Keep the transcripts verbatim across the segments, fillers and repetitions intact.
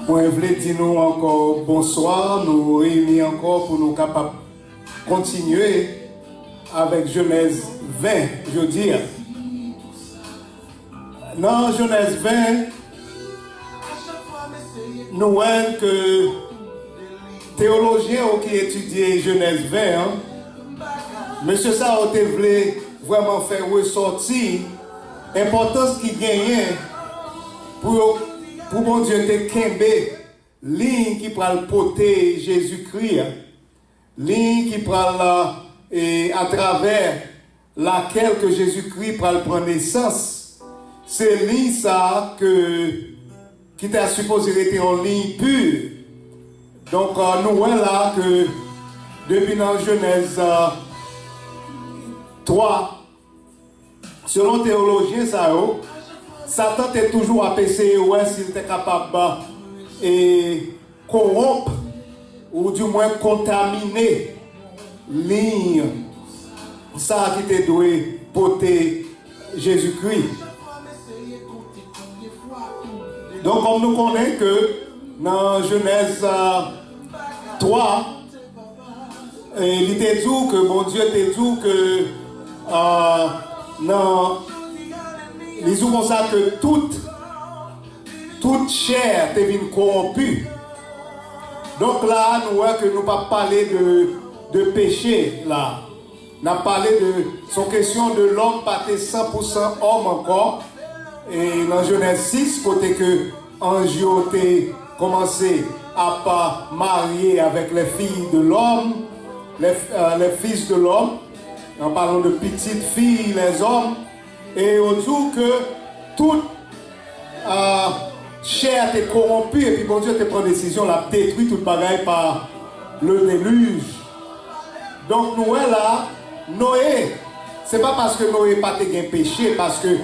Mwen vle di nou ankò bonswa, nou reyini ankò pou nou kapab kontinye avèk Jenèz ven jodi a. Nan Jenèz ven, nou wè ke teyolojyen yo ki etidye Jenèz ven an, mesye sa yo te vle vrèman fè resòti enpòtans ki genyen pou yo, pou Bondye te kenbe liy ki pral pote Jezikri a, liy ki pral, e, atravè lakèl ke Jezikri pral pran nesans. Se liy sa a ke, ki ta sipoze rete yon liy pi. Donk, e, nou wè la ke depi nan Jenèz, e, twa, selon teyolojyen sa yo, Satan te toujou ap eseye wè si l te kapab, e, kowonp, oudimwen kontamine liy sa a ki te dwe pote Jezikri. Donk, kòm nou konnen ke nan Jenèz, a, twa, e, li te di w ke Bondye te di w ke, a, nan, li di w konsa ke tout, tout chè te vin kowonpi. Donk la a, nou wè ke nou p ap pale de, de peche la. N ap pale de, se yon kesyon de lòm pa te san pou san òm ankò. E nan Jenèz sis, kote ke anj yo te kòmanse ap marye avèk les filles de l'homme, les, euh, les fils de l'homme, en parlant de petites filles, les hommes, e yo di w ke tout, euh, chè a te kowonpi, epi Bondye te pran desizyon l ap detwi tout bagay pa le deluge. Donk, nou wè la, Noye, se pa paske Noye pa te gen peche, paske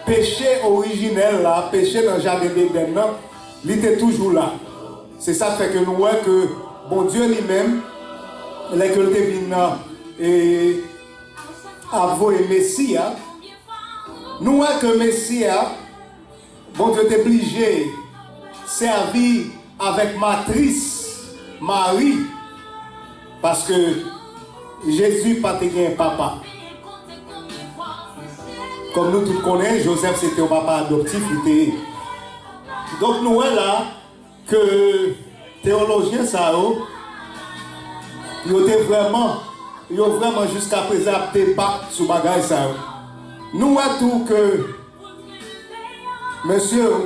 peche orijinèl la, peche nan jaden Edenn nan, li te toujou la. Se sa k fè ke nou wè ke Bondye li menm, lè ke l te vin, e, ap voye Mesi a, nou wè ke Mesi a, Bondye te blije sèvi avèk matris Mari, paske Jezi pa te gen papa. Kòm nou tout konnen, Jozèf se te yon papa adoptif, li te ye. Donk, nou wè la, ke teyolojyen sa yo, yo te vrèman, yo vrèman jiskaprezan ap debat sou bagay sa yo. Nou wè tou ke mesye yo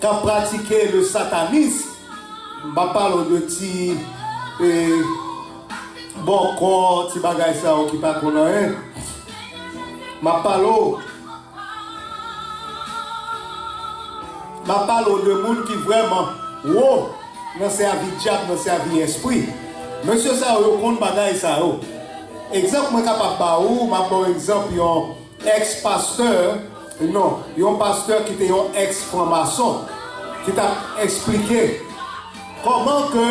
k ap pratike le satanism, m pa pale w de ti, e, bòkò, ti bagay sa yo ki pa konn anyen. M ap pale w M ap pale w de moun ki vrèman wo nan sèvi dyab, nan sèvi espri. Mesye sa yo, yo konn bagay sa yo. Egzanp mwen kapab ba ou, m ap ba w egzanp yon èks pastè, non, yon pastè ki te yon èks franmason, ki t ap eksplike kòman ke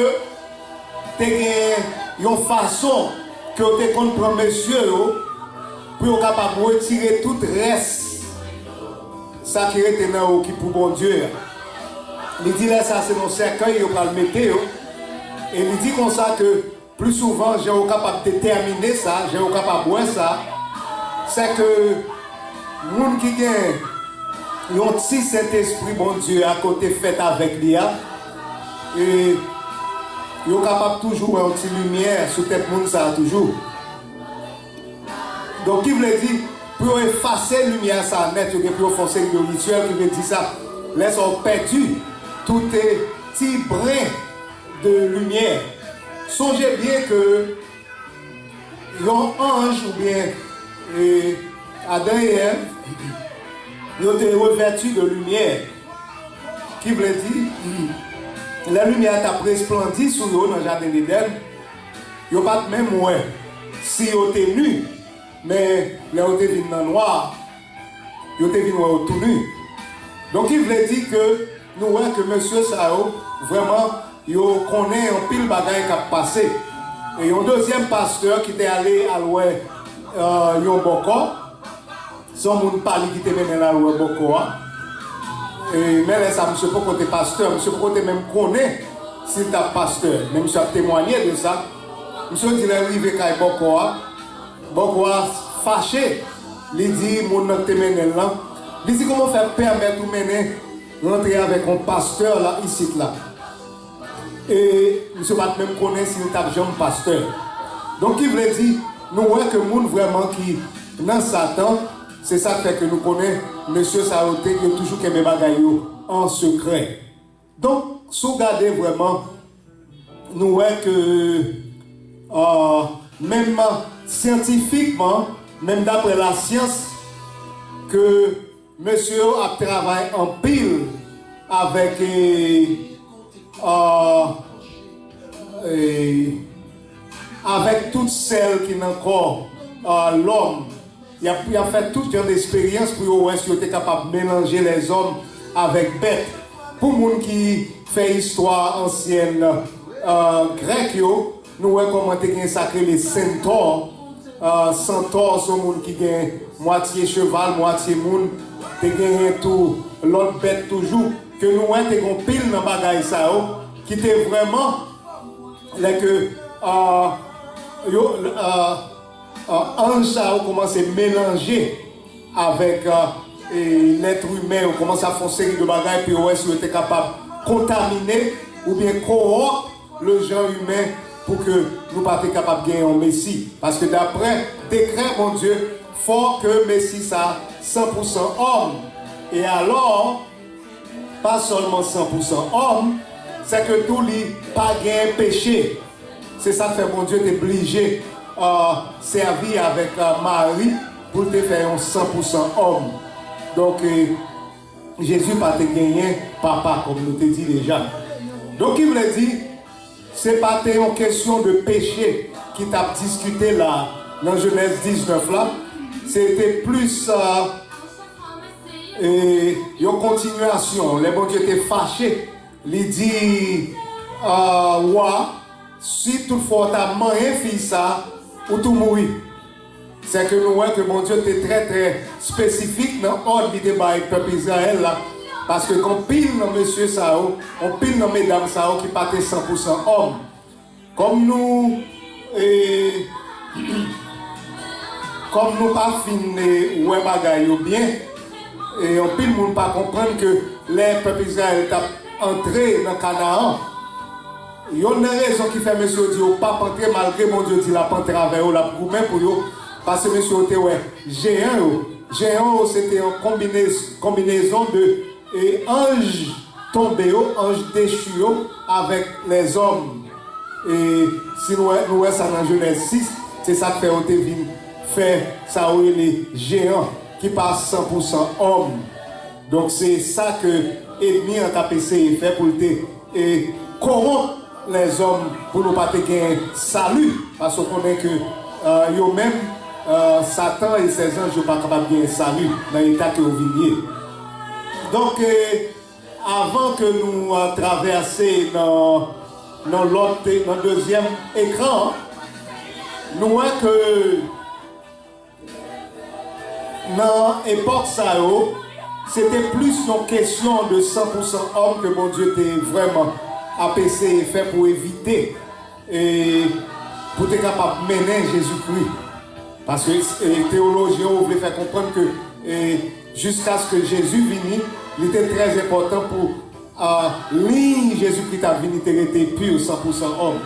te gen yon fason ke yo te konn pran mesye yo pou yo kapab retire tout rès sa ki rete nan yo ki pou Bondye a. Li di lè sa se nan sèkèy yo pral mete yo. E li di konsa ke pli souvan, jan yo kapab detèmine sa, jan yo kapab wè sa, se ke moun ki gen yon ti Sentespri Bondye a kote fèt avèk li a, e yo kapab toujou wè yon ti limyè sou tèt moun sa a toujou. Donk, ki vle di, pou yo efase limyè sa a nèt, yo gen pou yo fè yon seri de rityèl, ki vle di sa, lè sa w pèdi tout ti bren de limyè. Sonje byen ke yon anj oubyen, e, Adan e Èv, yo te revèti de limyè. Ki vle di, lè limyè a t ap resplandi sou yo nan jaden Edenn, yo pa t menm wè si yo te ni, men lè yo te vin nan nwa, yo te vin wè yo tou ni. Donk, ki vle di ke nou wè ke mesye sa yo, vrèman, yo konnen anpil bagay k ap pase. E yon dezyèm pastè ki te ale al wè, e, yon bòkò, se yon moun pa li ki te mennen l al wè bòkò a. E, men lè sa, misye poko te pastè, misye poko te menm konnen si l t ap pastè. Men misye ap temwanye de sa. Misye di lè l rive kay bòkò a, bòkò a fache. Li di moun nan ki te mennen l lan, li di, "Kòman w fè pèmèt ou mennen rantre avèk yon pastè la, isit la?" E misye pa t menm konnen si l t ap janm pastè. Donk, ki vle di, nou wè ke moun vrèman ki nan Satan, se sa k fè ke nou konnen mesye sa yo te, yo toujou kenbe bagay yo an sekrè. Donk, si w gade vrèman, nou wè ke, euh, menm syantifikman, menm daprè lasyans, ke mesye yo ap travay anpil avèk, eh, ah, eh, avèk tout sèl ki nan kò, ah, lòm. Y ap, y ap fè tout jan de eksperyans pou yo wè si yo te kapab melanje lèzòm avèk bèt. Pou moun ki fè istwa ansyèn, ah, grèk yo, nou wè kòman te gen sa k rele sentò. Ah, sentò se yon moun ki gen mwatye cheval, mwatye moun. Te genyen tou lòt bèt toujou. Ke nou wè te gen pil nan bagay sa yo ki te vrèman lè ke, ah, yo, ah, ah, anj sa yo kòmanse melanje avèk, ah, e, lèt imen, yo kòmanse ap fè yon seri de bagay pou yo wè si yo te kapab kontamine oubyen kowòp le jan imen pou ke nou pa te kapab gen yon Mesi. Paske daprè dekrè Bondye, fò ke Mesi sa san pou san òm. E alò, pa sèlman san pou san òm, se ke tou li pa gen peche. Se sa k fè Bondye te blije, euh, sèvi avèk, euh, Mari pou l te fè yon san pou san òm. Donk, eh, Jezi pa te genyen papa, kòm nou te di deja. Donk, ki vle di, se pa te yon kesyon de peche ki t ap diskite la nan Jenèz diznèf la. Se te plis, euh, e, yon kontinyasyon. Lè Bondye te fache, li di, euh, wa, si toutfwa w ta manyen fi sa, ou tou mouri. Se ke nou wè ke Bondye te trè, trè espesifik nan òd li te bay pèp Izrayèl la, paske gen anpil nan mesye sa yo, anpil nan medam sa yo ki pa te san pou san òm. Kòm nou, e, kòm nou pa fin, e, wè bagay yo byen, e, anpil moun pa konprann ke lè pèp Izrayèl t ap antre nan Kanaan, yonn nan rezon ki fè mesye yo di yo p ap antre, malgre Bondye di l ap antre avè yo, l ap goumen pou yo, paske mesye yo te wè jeyan yo. Jeyan yo, se te yon konbinez-, konbinezon de, e, anj tonbe yo, anj dechi yo, avèk lèzòm. E si nou wè, nou wè sa nan Jenèz sis, se sa k fè yo te vin fè sa yo rele jeyan, ki pa san pou san òm. Donk, se sa ke ènmi an t ap eseye fè pou l te, e, kowonp lèzòm pou nou pa te gen sali, paske w konnen ke, e, yo menm, e, Satan e sèzanj yo pa kapab gen sali nan eta ke yo vin ye. Donk, e, avan ke nou, e, travèse nan, nan lòt, nan dezyèm ekran an, nou wè ke nan epòk sa yo, se te plis yon kesyon de san pou san òm ke Bondye te vrèman ap eseye fè pou evite, e, pou te kapab mennen Jezikri. Paske, e, teyolojyen yo vle fè konprann ke, e, jiskaske Jezi vini, li te trè enpòtan pou a, liy Jezikri t ap vini te rete pi san pou san òm.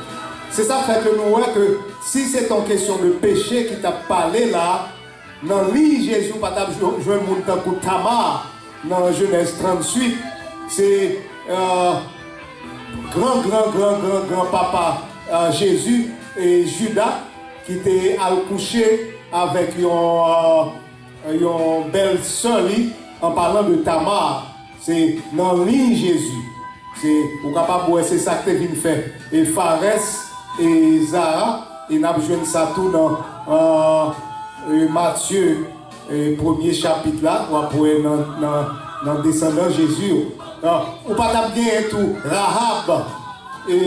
Se sa k fè ke nou wè ke si se t yon kesyon de peche ki t ap pale la, nan liy Jezi, ou pa t ap jwe-, jwenn moun tankou Tama nan Jenèz tranntuit. Se, e, gran, gran, gran, gran, gran papa, e, Jezi, e, Jida, ki te al kouche avèk yon, e, yon bèl sè li, an palan de Tama, se nan liy Jezi. Se, ou kapab wè se sa k te vin fè e Farès e Zara, e n ap jwenn sa tou nan, e, e, Matye, e, premye chapit la, w ap wè nan, nan, nan desandan Jezi yo. A, ou pa t ap genyen tou Rahab, e,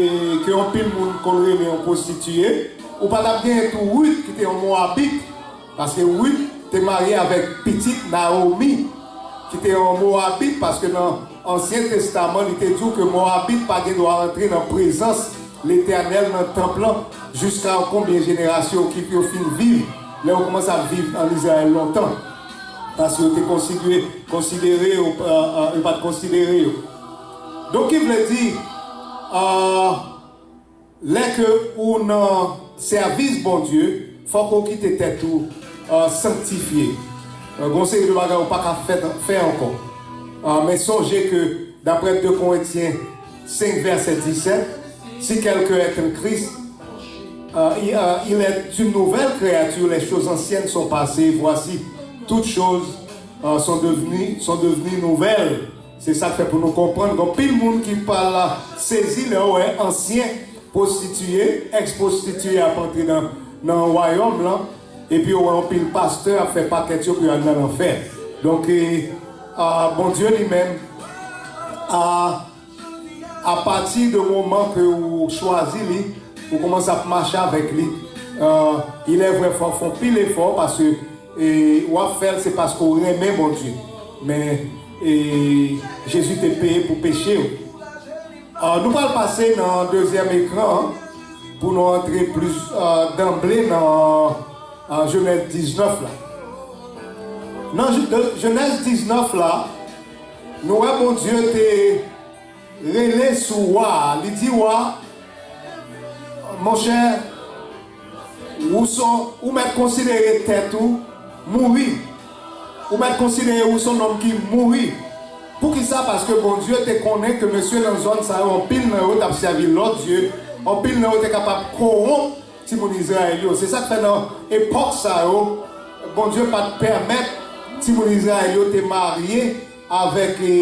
ke anpil moun konn rele yon pwostitiye, ou pa t ap genyen tou Rit, ki te yon Mowabit, paske Rit te marye avèk pitit Nawomi, Li te yon Moabit, paske nan Ansyen Testaman, li te di w ke Moabit pa gen dwa rantre nan prezans Letènèl nan tanp lan jiska konbyen jenerasyon ki yo fin viv, lè yo kòmanse ap viv ann Izrayèl lontan. Paske yo te konsidere, konsidere yo, euh, euh, yo pa t konsidere yo. Donk, ki vle di, euh, lè ke ou nan sèvis Bondye, fòk ou kite tèt ou, euh, sanktifye. Euh, gon seri de bagay ou pa ka fè, fè ankò. Euh, men sonje ke, daprè de Korentyen senk vèsè disèt, si quelqu'un est en Christ, euh, il, euh, il est une nouvelle créature, les choses anciennes sont passées, voici, toutes choses, euh, sont devenues, sont devenues nouvelles. Se sa k fè pou nou konprann, gen anpil moun ki pa la sezi lè yo wè ansyen pwostitiye, èks pwostitiye ap antre nan, nan wayòm lan, epi yo wè anpil pastè ap fè pakèt yo pou yo al nan lanfè. Donk, e, a, Bondye li menm, a, apati de moman ke ou chwazi li, ou kòmanse ap mache avèk li, euh, il est vrai, fò w fè anpil efò, paske, e, w ap fè l, se paske w renmen Bondye. Men, e, Jezi te peye pou peche w. Euh, nou pral pase nan dezyèm ekran an, pou nou antre plis, euh, danble nan, euh, Jenèz diznèf la. Nan Je-, de-, Jenèz diznèf la, nou wè Bondye te rele sou wa a, li di wa a, monchè, ou son, ou mèt konsidere tèt ou mouri. Ou mèt konsidere ou son nonm ki mouri. Poukisa? Paske Bondye te konnen ke mesye nan zòn sa yo, anpil nan yo t ap sèvi lòt dye, anpil nan yo te kapab kowonp timoun Izrayèl yo. Se sa k fè nan epòk sa yo, Bondye pa t pèmèt timoun Izrayèl yo te marye avèk, e,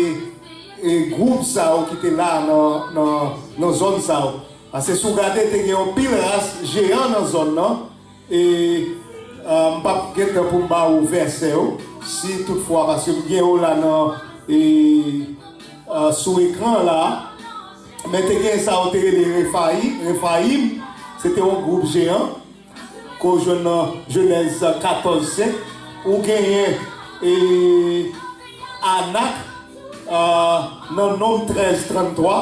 e, gwoup sa yo ki te la nan, nan, nan zòn sa yo. Paske si w gade, te gen yon pil ras jeyan nan zòn nan. E, a, m p ap gen tan pou m ba ou vèsè yo, si toutfwa, paske m gen yo la nan, e, a, sou ekran la. Men te gen sa yo te rele Refayi-, Refayim, se te yon gwoup jeyan, ke w jwenn nan Jenèz katòz senk, ou genyen, e, Anak, a, nan Nonm trèz tranntwa,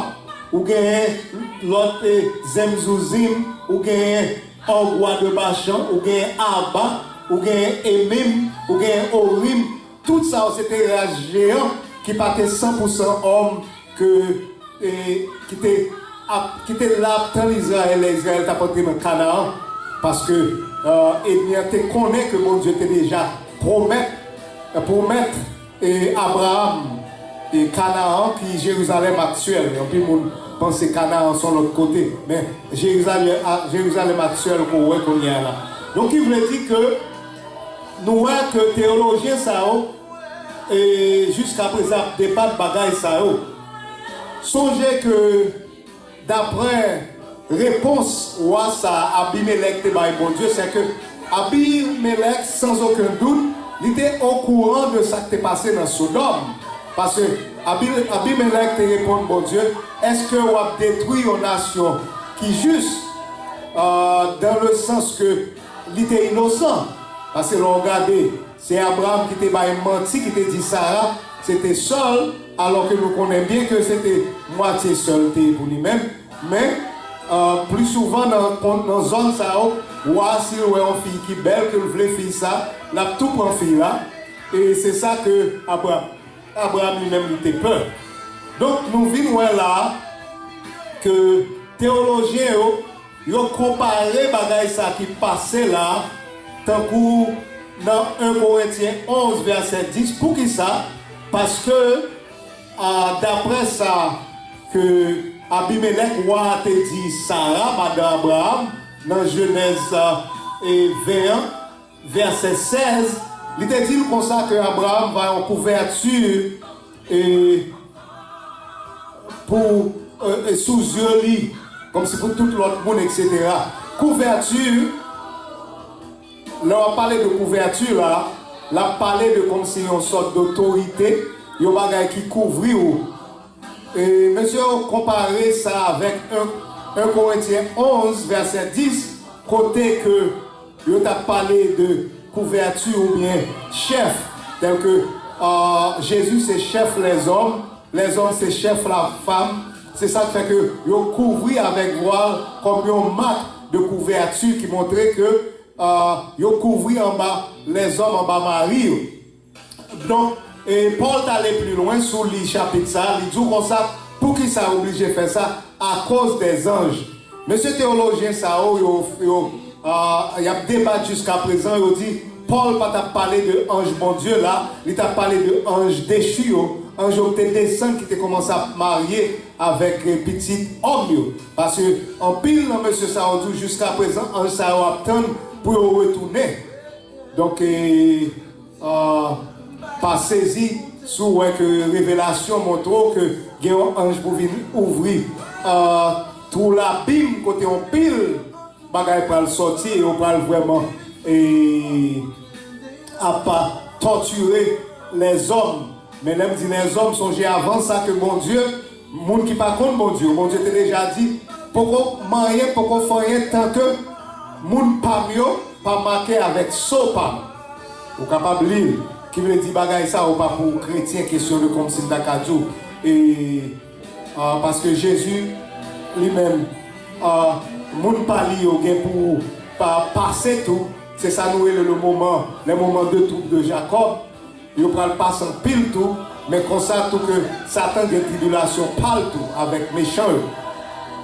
ou genyen lòt, e, Zenmzouzim, ou genyen Òg wa de Bachan, ou genyen Aba, ou genyen Emim, ou genyen Orim. Tout sa yo se te ras jeyan ki pa te san pou san òm ke, e, ki te ap, ki te la ap tann Izrayèl, lè Izrayèl t ap antre nan Kanaan, paske, e, ènmi an te konnen ke Bondye te deja pwomèt, pwomèt, e, Abraram, e, Kanaan, ki Jerizalèm aktyèl. Anpil moun panse Kanaan se yon lòt kote, men Jerizalèm, a, Jerizalèm aktyèl ke w wè kounye a la. Donk, ki vle di ke nou wè ke teyolojyen sa yo, e, jiskaprezan ap debat bagay sa yo. Sonje ke, daprè repons wa sa a, Abimelèk te bay Bondye, se ke Abimelèk, sans aucun doute, li te okouran de sa k te pase nan Sodòm. Paske Abi-, Abimelèk te reponn Bondye, èske w ap detwi yon nasyon ki jis, euh, dans le sens que li te inosan? Paske lè w gade, se Abraram ki te bay manti, ki te di Sara se te sè l, alò ke nou konnen byen ke se te mwatye sè l te ye pou li menm. Men, euh, pli souvan nan, nan zòn sa yo, wa a, si l wè yon fi ki bèl, ke l vle fi sa, l ap tou pran fi la. E se sa ke Abra-, Abraram li menm li te pè. Donk, nou vin wè la ke teyolojyen yo, yo konpare bagay sa ki pase la, tankou nan en Korentyen onz vèsè dis. Poukisa? Paske, a, daprè sa ke Abimelèk, wa a, te di Sara, madanm Abraram, nan Jenèz, a, e ven an, vèsè sèz, li te di l konsa ke Abraram va yon kouvèti, e, pou, e, e, sou zye li, kòmsi pou tout lòt moun, etsetera. Kouvèti, lè w ap pale de kouvèti la, l ap pale de kòmsi yon sòt dotorite, yon bagay ki kouvri w. E mesye yo konpare sa avèk en, en Korentyen onz, vèsè dis, kote ke yo t ap pale de kouvèti oubyen chèf, tèlke Ah, Jezi se chèf lèzòm, lèzòm se chèf lafam. Se sa k fè ke yo kouvri avèk vwal kòm yon mak de kouvèti ki montre ke, ah, yo kouvri anba lèzòm, anba mari yo. Donk, e, Pòl t ale pli lwen sou li chapit sa, li di w konsa, poukisa yo oblije fè sa? Akoz dè zanj. Mesye teyolojyen sa yo, yo, yo, ah, y ap debat jiska prezan, yo di Pòl pa t ap pale de anj Bondye la, li t ap pale de anj dechi yo, anj yo ki te desann, ki te kòmanse ap marye avèk, eh, pitit òm yo. Paske anpil nan mesye sa yo di w jiska prezan, anj sa yo ap tann pou yo retounen. Donk, eh, ah, pa sezi si w wè ke revelasyon montre w ke gen yon anj pou vin ouvri, ah, twou labim kote yon pil bagay pral sòti e yo pral vrèman, e, ap tòtire lèzòm. Men lè m di lèzòm, sonje avan sa ke Bondye, moun ki pa konn Bondye, Bondye te deja di, poko manyen, poko fè anyen tanke moun pa m yo pa make avèk so pa m. Ou kapab li l, ki vle di bagay sa yo pa pou kretyen, kesyon de kòmsi m ta ka di w. E, ah, paske Jezi, li menm, ah, moun pa li yo gen pou pa pase tou. Se sa nou rele le moman, les moments de trouble de Jacob. Yo pral pase anpil tou, men konsa tou ke Satan gen tribilasyon pa l tou avèk mechan yo.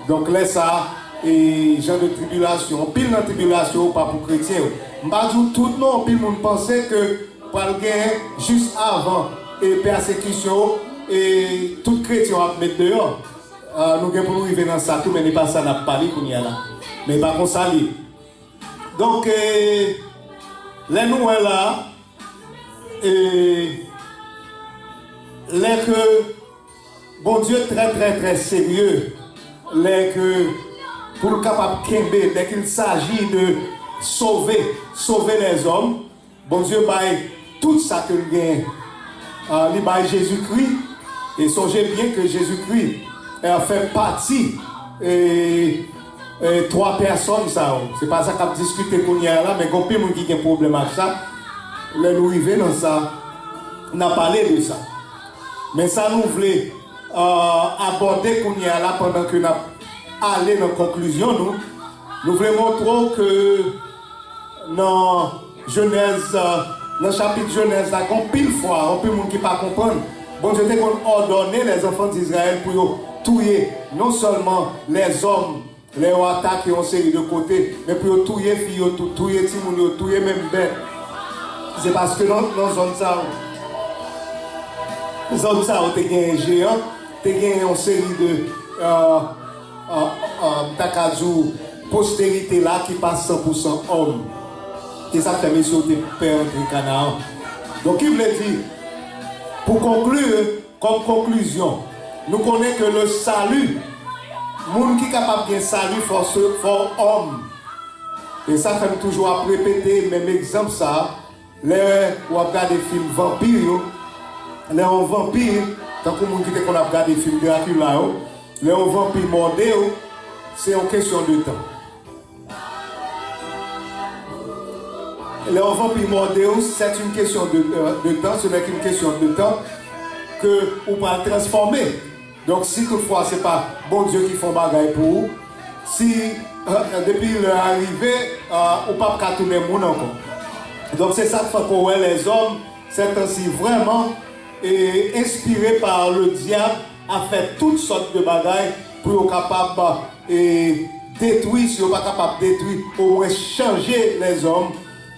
Donk, lè sa a, e jan de tribilasyon, anpil nan tribilasyon yo pa pou kretyen yo. M pa di w tout non, anpil moun panse ke pral gen jis avan e pèsekisyon yo, e tout kretyen yo ap met deyò. Ah, nou gen pou nou rive nan sa tou, men e pa sa n ap pale kounye a la. Men e pa konsa li ye. Donk, e, lè nou wè la, e, lè ke Bondye trè, trè, trè serye, lè ke pou l kapab kenbe, dès qu'il s'agit de sauver, sauver les hommes, Bondye bay tout sa ke l gen. Ah, li bay Jezikri. E sonje byen ke Jezikri, eh, fè pati, eh, eh, twa pèsòn sa yo. Se pa sa k ap diskite kounye a la, men gen anpil moun ki gen pwoblèm ak sa. Lè nou rive nan sa, n a pale de sa. Men sa nou vle, ah, abòde kounye a la pandan ke n ap ale nan konklizyon nou, nou vle montre w ke nan Jenèz, nan chapit Jenèz la, gen anpil fwa, anpil moun ki pa konprann. Bondye te konn òdone les enfants d'Israël pou yo touye non sèlman lèzòm, lè yo atake yon seri de kote, men pou yo touye fi yo tou, touye timoun yo, touye menm bèt. Se paske nan, nan zòn sa yo, zòn sa yo te gen jeyan, te gen yon seri de, euh, euh, euh, m ta ka di w, posterite la ki pa san pou san òm. E sa k fè mesye yo te pè antre Kanaan. Donk, ki vle di, pou konkli, kòm konklizyon, nou konnen ke le salut, moun ki kapab gen sali, fò se, fò òm. E sa fè m toujou ap repete menm egzanp sa a. Lè w ap gade fim vanpi yo, lè yon vanpi, tankou moun ki te konn ap gade fim Dracula yo, lè yon vanpi mòde w, se yon kesyon de tan. Lè yon vanpi mòde w, c'est une question de, de, de temps, ce n'est qu'une question de temps que ou pral transfòme. Donk, si toutfwa se pa Bondye ki fè yon bagay pou ou, si, euh, depi lè a rive, euh, ou p ap ka tounen moun ankò. Donk, se sa k fè ke w wè lèzòm, sètansi, vrèman, e, enspire pa le dyab a fè tout sòt de bagay pou yo kapab, e, detwi, si yo pa kapab detwi, omwen chanje lèzòm,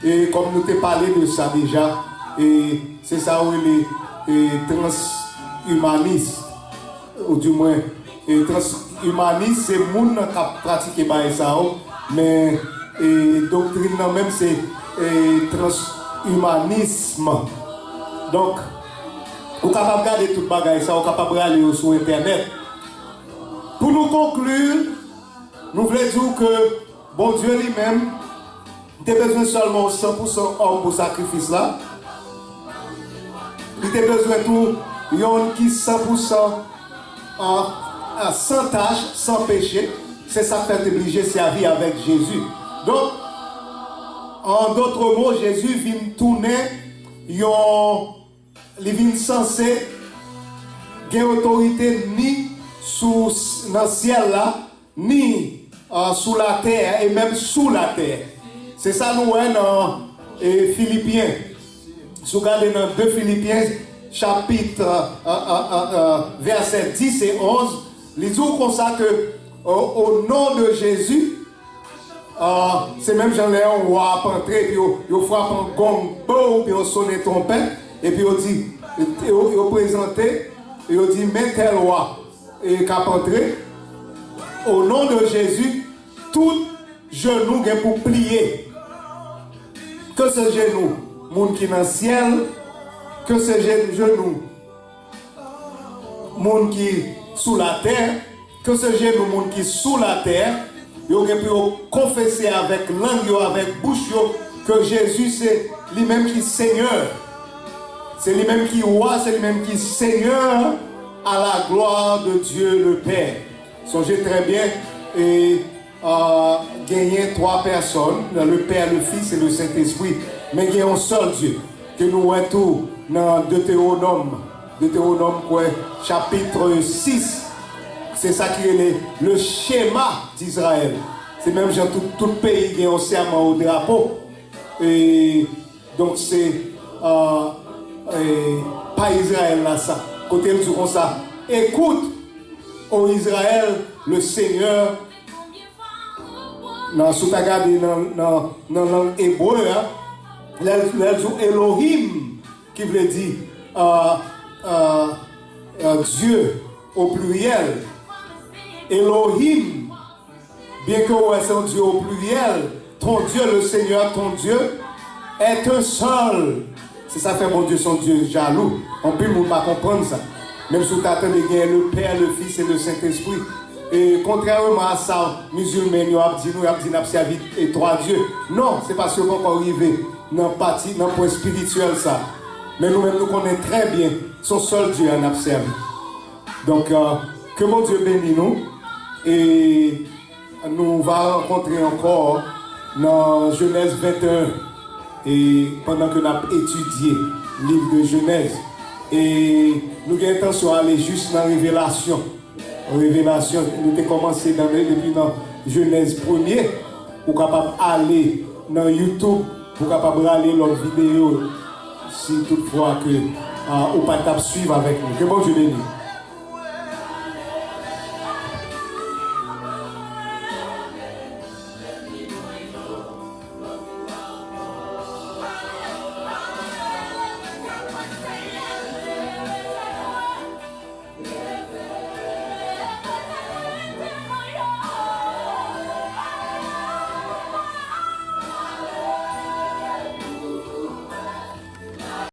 e, kòm nou te pale de sa deja, e, se sa yo rele, e, transimanis, ou di mwen, e, transimanis, se moun nan k ap pratike bagay sa yo, men, e, doktrin nan menm se, e, transimanism. Donk, ou kapab gade tout bagay sa, ou kapab rale yo sou entènèt. Pou nou konkli, nou vle di w ke Bondye li menm, li te bezwen sèlman yon san pou san òm pou sakrifis la. Li te bezwen tou yonn ki san pou san, an, an, san tach, san peche. Se sa k fè l te blije sèvi avèk Jezi. Donk, an dòt mo, Jezi vin tounen yon Li vin sanse gen otorite ni sou, nan syèl la, ni, euh, sou latè, e menm sou latè. Se sa nou wè nan, e, Filipyen. Si w gade nan de Filipyen, chapit, euh, euh, euh, euh, vèsè dis e onz, li di w konsa ke, o, o non de Jezi, Ah, se menm jan lè yon wa ap antre, epi yo, yo frape yon gong, bow, oubyen yo sonnen twonpèt, epi yo di, yo, yo prezante, yo di, men tèl wa, e, k ap antre. O non de Jezi, tout jenou gen pou pliye. Ke se jenou moun ki nan syèl, ke se je-, jenou moun ki sou latè, ke se jenou moun ki sou latè, yo gen pou yo konfese avèk lang yo, avèk bouch yo, ke Jezi se li menm ki Senyè. Se li menm ki Wa, se li menm ki Senyè, à la gloire de Dieu le Père. Sonje trè byen, e, euh, genyen twa pèsòn, le Père, le Fils et le Saint-Esprit. Men gen yon sèl Dye, ke nou wè tou nan Detewonòm, Detewonòm kwè, chapit sis, se sa ki rele le Shema d'Israël. Se menm jan tout, tout peyi gen yon sèman o drapo. E Donk, se, euh, e, pa Izrayèl la sa. Kote l di konsa, écoute, ô Israël, le Seigneur, nan, si w ta gade nan, nan, nan lang ebre a, lè, lè l di Elohim, ki vle di, euh, euh, euh, Dye, o pliryèl, Elohim, Byen ke w wè se yon Dye o pliryèl, ton Dye, le Seigneur, ton Dye, est un seul. Se sa fè Bondye se yon Dye jalou. Anpil moun pa konprann sa. Menm si w ta tande gen le Père, le Fils et le Saint-Esprit. E kontrèman a sa mizilmen yo ap di nou, y ap di n ap sèvi e twa Dye. Non, se paske yo poko rive nan pati, nan pwen espirityèl sa. Men nou menm nou konnen trè byen, se yon sèl Dye a n ap sèvi. Donk, euh, ke Bondye beni nou. E Nou va rankontre ankò nan Jenèz venteyen, e pandan ke n ap etidye liv de Jenèz, e nou gen entansyon ale jis nan Revelasyon. Revelasyon, nou te kòmanse nan, depi nan Jenèz premye, ou kapab ale nan YouTube, ou kapab rale lòt videyo, si toutfwa ke, ah, ou pa t ap swiv avèk nou. Ke Bondye beni.